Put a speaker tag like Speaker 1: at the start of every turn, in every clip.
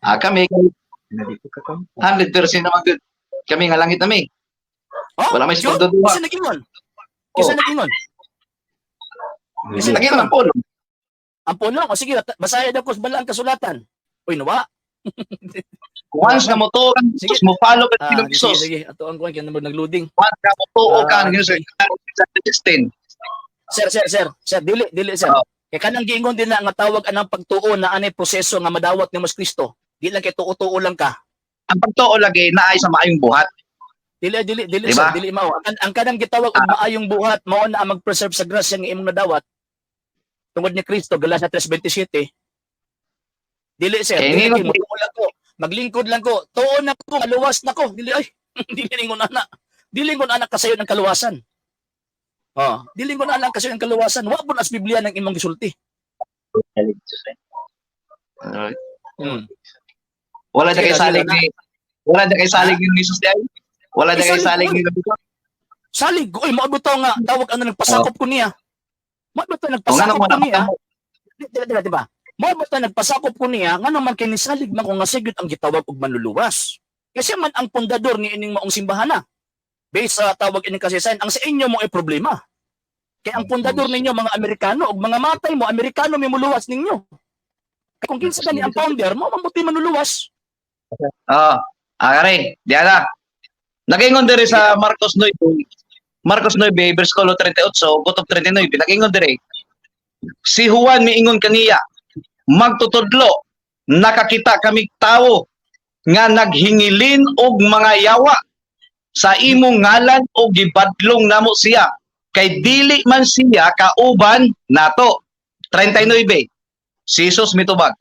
Speaker 1: Ah, kami 100% naman good. Kami nga langit nami.
Speaker 2: Oh,
Speaker 1: Wala may
Speaker 2: yun?
Speaker 1: pagduduha.
Speaker 2: Kinsa nag-ingon? Kinsa nag-ingon? Kinsa
Speaker 1: Lagi
Speaker 2: nag-ingon?
Speaker 1: naman po.
Speaker 2: Ang puno, o sige, basahin ako sa balang kasulatan. Uy, nawa.
Speaker 1: Once na mo tuo ka ni
Speaker 2: Sige.
Speaker 1: Jesus, mo follow ka
Speaker 2: Ah,
Speaker 1: ni
Speaker 2: sige,
Speaker 1: Jesus.
Speaker 2: sige. Ato ang kuwan kaya naman nagloading.
Speaker 1: Once ka mo tuo ka
Speaker 2: Ah,
Speaker 1: ni Jesus. 16.
Speaker 2: Sir, sir, sir. Sir, dili, dili, sir.
Speaker 1: Oh.
Speaker 2: Kay kanang giingon din na nga tawag anang pagtuo na anay proseso nga madawat ni mas Kristo. Di lang kay tuo-tuo lang ka.
Speaker 1: Ang pagtuo lagi naay sa maayong buhat.
Speaker 2: Dili, dili, dili,
Speaker 1: Diba?
Speaker 2: sir, dili mao. Ang kanang gitawag og maayong buhat mao na ang mag-preserve sa grasya nga imong nadawat tungod ni Kristo, Galatia 3:27. Dili, sir,
Speaker 1: Kaya
Speaker 2: dili
Speaker 1: ningon-
Speaker 2: kay motuo lang ko, maglingkod lang ko, tuo na ko, maluwas na ko. Dili ay, dili ningon ana. Dili ningon ana kasayon ang kaluwasan. Oh, dili ningon ana kasayon ang kaluwasan. Wa pud as Biblia ng imong gisulti.
Speaker 1: Wala na
Speaker 2: Sige,
Speaker 1: kay salig
Speaker 2: sige,
Speaker 1: ni wala na kay salig ni Jesus diay. Wala na
Speaker 2: Ay,
Speaker 1: kay
Speaker 2: salig
Speaker 1: salig
Speaker 2: ko.
Speaker 1: ni Jesus.
Speaker 2: Salig, oy, mao to nga tawag ano nagpasakop ko niya. Mao to
Speaker 1: O nga
Speaker 2: nagpasakop
Speaker 1: naman
Speaker 2: ko niya. Di di di di ba? Mao ba ta nagpasakop ko niya ngano man kay nisalig man ko nga sigyot ang gitawag og manluluwas. Kasi man ang pundador ni ining maong simbahan na. Based sa tawag ining kasaysayan, ang sa inyo mo ay problema. Kay ang pundador ninyo mga Amerikano og mga matay mo Amerikano may muluwas ninyo. Kay kung kinsa gani ang founder mo mabuti manluluwas.
Speaker 1: Ah, are, diana. Nagaingon diri sa Marcos 9, Marcos 9 versikulo 38, gutob 39, nagaingon diri. Si Juan miingon kaniya, magtutudlo, nakakita kami tawo nga naghingilin og mga yawa sa imong ngalan og gibadlong namo siya kay dili man siya kauban nato. 39. Si Jesus mitubag,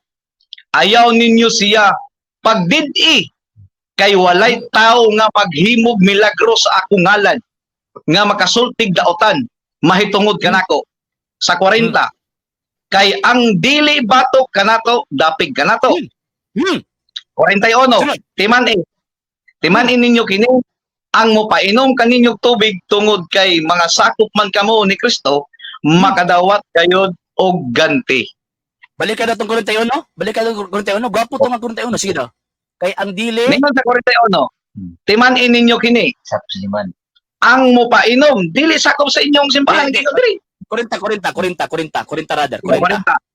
Speaker 1: ayaw ninyo siya pagdidi kay walay tao nga maghimog milagro sa akong ngalan nga makasultig daotan mahitungod kanako. Sa 40, kay ang dili batok kanato dapig kanato. 41.
Speaker 2: Sunod.
Speaker 1: Timan-i ninyo kini, ang mopainom kaninyong tubig tungod kay mga sakop man kamo ni Kristo makadawat gayod og ganti.
Speaker 2: Balik ka na tong 41. Balik ka na tong 41. Gwapo to nga 41. Sige daw. Kay ang dili
Speaker 1: Ningon sa 41, timan-i ninyo kini ang mopainom dili sakop sa inyong simbahan.
Speaker 2: Hindi,
Speaker 1: dito diri.
Speaker 2: 40, 40, 40, 40, 40 rather, 40.
Speaker 1: 40.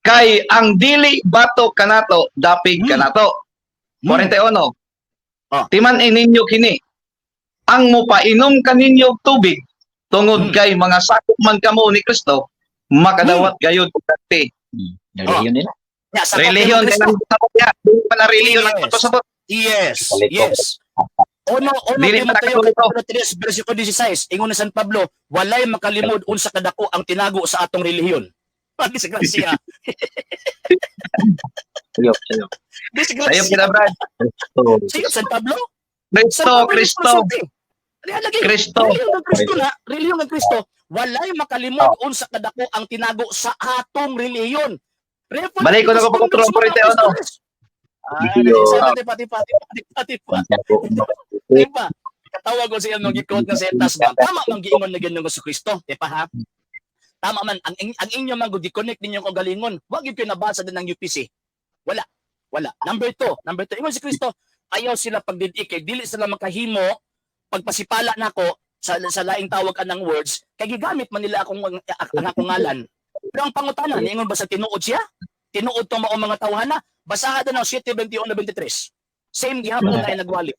Speaker 1: Kay ang dili bato kanato dapig kanato. 41.
Speaker 2: Oh.
Speaker 1: Timan-i ninyo kini, ang mopainom kaninyo og tubig tungod kay mga sakop man kamo ni Kristo makadawat gayud og ganti.
Speaker 3: Relihiyon nila.
Speaker 2: Ya, sakop
Speaker 1: Relihiyon
Speaker 2: ni
Speaker 1: kay
Speaker 2: Kristo.
Speaker 1: nang sabot ya. Dili pa na relihiyon ang pasabot.
Speaker 2: Yes,
Speaker 3: Katoliko.
Speaker 2: yes. Uno, uno,
Speaker 1: Dili pa na
Speaker 2: Timoteo
Speaker 1: Katoliko.
Speaker 2: kapitulo 3, versikulo 16, ingon ni San Pablo, walay makalimod unsa kadako ang tinago sa atong relihiyon. Disgrasya.
Speaker 3: Sayop, sayop.
Speaker 1: Sayop
Speaker 2: Disgrasya.
Speaker 1: kita, Brad.
Speaker 2: Sayop San Pablo. San
Speaker 1: Kristo,
Speaker 2: Pablo yung
Speaker 1: Kristo,
Speaker 2: konsulti. Diyan lagi.
Speaker 1: Kristo.
Speaker 2: Relihiyon ng Kristo na, relihiyon ng Kristo, walay makalimod unsa kadako ang tinago sa atong relihiyon. Refer
Speaker 1: Balik ko na ko pagkontrol
Speaker 2: sa mga
Speaker 1: 41.
Speaker 2: apostoles. Ah,
Speaker 3: Relihiyon.
Speaker 2: sabi, pati, pati, pati, pati, pati. Diba? Katawag ko sa iyang gikot nga setas ba? Tama man giingon na ganyan sa Kristo, di ba ha? Tama man ang inyo man gud gi-connect ninyo kagalingon. Wa gyud kayo nabasa din ng UPC. Wala. Wala. Number two, number two. Ingon si Kristo, ayaw sila pagdidi kay dili sila makahimo pagpasipala nako sa laing tawag anang words kay gigamit man nila akong ang akong ngalan. Pero ang pangutana, niingon ba sa tinuod siya? Tinuod to mao mga tawhana? Basaha na 7:21-23. Same gihapon na nagwali.